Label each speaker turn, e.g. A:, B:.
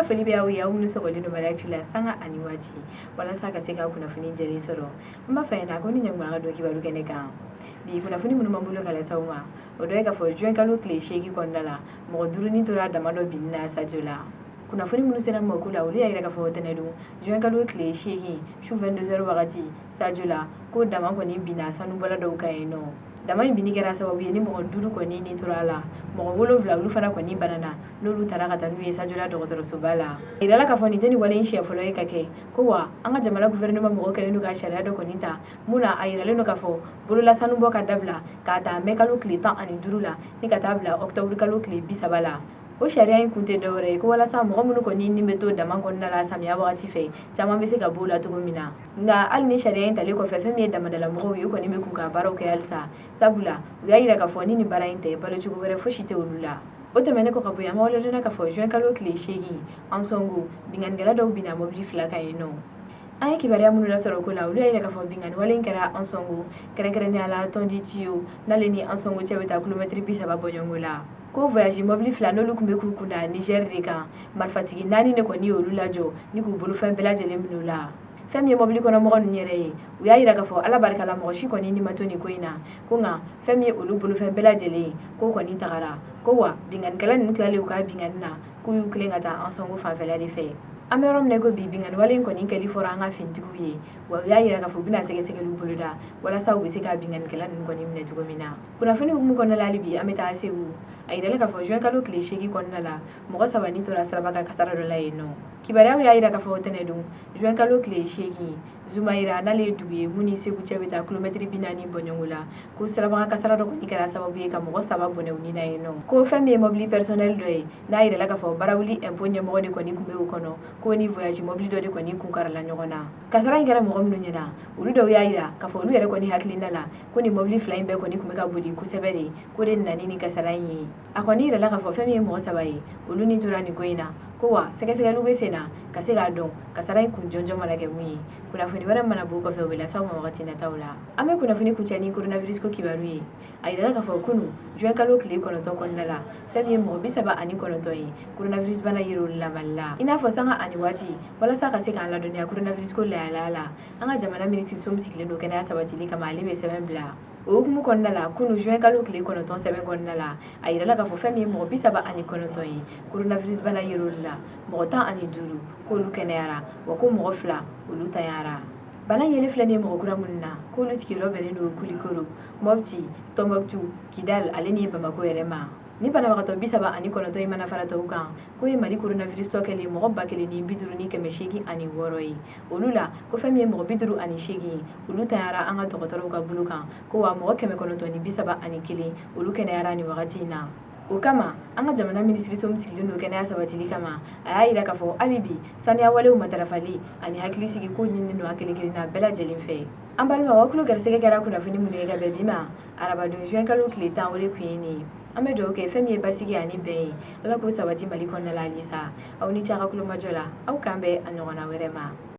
A: Foli bɛ aw ye, aw minnu sɔgɔlen don Mali Actu la sanga ani waati walasa ka se ka kunnafoni jɛlen sɔrɔ. An b'a fɛ ɲɛna ko ni ɲɛguma ka don kibaru kɛnɛ kan bi, kunnafoni minnu b'an bolo ka lase aw ma, o dɔ ye k'a fɔ juin kalo tile 8 kɔnɔna la, mɔgɔ 5 ni tora dama dɔ binni na Sadio la. Kunnafoni minnu sera mako la, olu y'a yira k'a fɔ tɛnɛdon juin kalo tile 8 su 22 heures wagati, Sadio la, ko dama kɔni binna sanubɔla dɔw kan yen nɔ. Dama in binni kɛra sababu ye ni mɔgɔ 5 kɔni ni tora a la, mɔgɔ 7 olu fana kɔni banana, n'olu taara ka taa n'u ye Sadiola dɔgɔtɔrɔsoba la. A yirala k'a fɔ nin tɛ nin wale in siɲɛ fɔlɔ ye ka kɛ, ko wa an ka jamana gouvernement mɔgɔw kɛlen don ka sariya dɔ kɔni ta mun na a yiralen don k'a fɔ bolola sanubɔ ka dabila k'a ta mɛ kalo tile 15 la ni ka taa bila octobre kalo tile 30 la. O sariya in kun tɛ dɔwɛrɛ ye ko walasa mɔgɔ minnu kɔni ni bɛ to dama kɔnɔna la samiya wagati fɛ, caman bɛ se ka b'o la cogo min na. Nka hali ni sariya in talen kɔfɛ, fɛn min ye damadala mɔgɔw ye, u kɔni bɛ k'u ka baaraw kɛ halisa, sabula u y'a yira k'a fɔ ni nin baara in tɛ, balocogo wɛrɛ fosi tɛ olu la. O tɛmɛnen kɔ ka bɔ yen, an b'aw ladɔnniya k'a fɔ juin kalo tile 8, Ansongo, binkannikɛla dɔw binna mobili 2 kan yen nɔ. An ye kibaruya minnu lasɔrɔ ko la, olu y'a yira k'a fɔ binkanni wale in kɛra Ansongo, kɛrɛnkɛrɛnnenya la Tɔndi Tiyo n'ale ni Ansongo cɛ bɛ taa kilomɛtiri 30 bɔɲɔgɔnko la, ko voyage mobili 2 n'olu tun bɛ k'u kunda Niger de kan, marifatigi 4 de kɔni y'olu lajɔ ni k'u bolofɛn bɛɛ lajɛlen minɛ u la. Fɛn min ye mobili kɔnɔ mɔgɔ ninnu yɛrɛ ye, u y'a yira k'a fɔ Ala barika la, mɔgɔ si kɔni ni ma to nin ko in na, ko nka fɛn min ye olu bolofɛn bɛɛ lajɛlen ye, k'o kɔni tagara, ko wa binkannikɛla ninnu tilalen u ka binkanni na, k'u y'u tilen ka taa Ansongo fanfɛla de fɛ. An bɛ yɔrɔ min na ko bi, binkanni wale in kɔni kɛli fɔra an ka finitigiw ye, wa u y'a yira k'a fɔ u bɛna sɛgɛsɛgɛliw boloda walasa u bɛ se ka binkannikɛla ninnu kɔni minɛ cogo min na. Kunnafoni hukumu kɔnɔna la, hali bi an bɛ taa Segu. A yirala k'a fɔ juin kalo tile 8 kɔnɔna la, mɔgɔ 3 ni tora siraba kan kasara dɔ la yen nɔ. Kibaruyaw y'a yira k'a fɔ tɛnɛdon juin kalo tile 8, Zumayira, n'ale ye dugu ye mun ni Segu cɛ bɛ taa kilomɛtiri 40 bɔɲɔgɔnko la, ko sirabakan kasara dɔ kɔni kɛra sababu ye ka mɔgɔ 3 bɔnɛ u ni na yen nɔ. Ko fɛn min ye mobili personnel dɔ ye, n'a yirala k'a fɔ barawuli impôt ɲɛmɔgɔ de kɔni tun bɛ o kɔnɔ, k'o ni voyage mobili dɔ de kɔni kun karala ɲɔgɔn na. Kasara in kɛra mɔgɔ minnu ɲɛna, olu dɔw y'a yira k'a fɔ olu yɛrɛ kɔni hakilina la ko nin mobili 2 in bɛɛ kɔni tun bɛ ka boli kosɛbɛ de, k'o de nana ni kasara in ye. A kɔni yirala k'a fɔ fɛn min ye mɔgɔ 3 ye, olu ni tora nin ko in na, ko wa sɛgɛsɛgɛliw bɛ sen na ka se k'a dɔn kasara in kun jɔnjɔn mana kɛ mun ye. Kunnafoni wɛrɛ mana bɔ kɔfɛ, o bɛ lase aw ma wagati nataw la. An bɛ kunnafoni kuncɛ ni coronavirus ko kibaru ye. A yirala k'a fɔ kunu juin kalo tile 9 kɔnɔna la, fɛn min ye mɔgɔ 39 ye, coronavirus bana yer'olu la Mali la. I n'a fɔ sanga ani waati, walasa ka se k'an ladɔnniya coronavirus ko lahalaya la, an ka jamana minisiriso min sigilen don kɛnɛya sabatili kama, ale bɛ sɛbɛn bila. O hukumu kɔnɔna la, kunu juin kalo tile 9 sɛbɛn kɔnɔna la, a yirala k'a fɔ fɛn min ye mɔgɔ 39 ye, coronavirus bana yer'olu la, mɔgɔ 15 k'olu kɛnɛyara, wa ko mɔgɔ 2 olu tanyara. Bana yelen filɛ nin ye mɔgɔ kura minnu na, k'olu sigiyɔrɔ bɛnnen don Kulikoro, Mopti, Tɔnbɔkutu, Kidal ale ni Bamakɔ yɛrɛ ma. Ni banabagatɔ 39 in mana fara tɔw kan, k'o ye Mali coronavirus tɔ kɛlen mɔgɔ 1050,806 ye. Olu la, ko fɛn min ye mɔgɔ 58 ye, olu tanyara an ka dɔgɔtɔrɔw ka bolo kan, ko wa mɔgɔ 931 olu kɛnɛyara nin wagati in na. O kama, an ka jamana minisiriso min sigilen don kɛnɛya sabatili kama, a y'a yira k'a fɔ hali bi saniya walew matarafali ani hakilisigi ko ɲininen don an kelen kelenna bɛɛ lajɛlen fɛ. An balimaw, aw tulo garisɛgɛ kɛra kunnafoni minnu ye ka bɛn bi ma arabadon juin kalo tile 10, o de tun ye nin ye. An bɛ dugawu kɛ fɛn min ye basigi ani bɛn ye, Ala k'o sabati Mali kɔnɔna la halisa. Aw ni ce a ka kulomajɔ la. Aw k'an bɛn a ɲɔgɔnna wɛrɛ ma.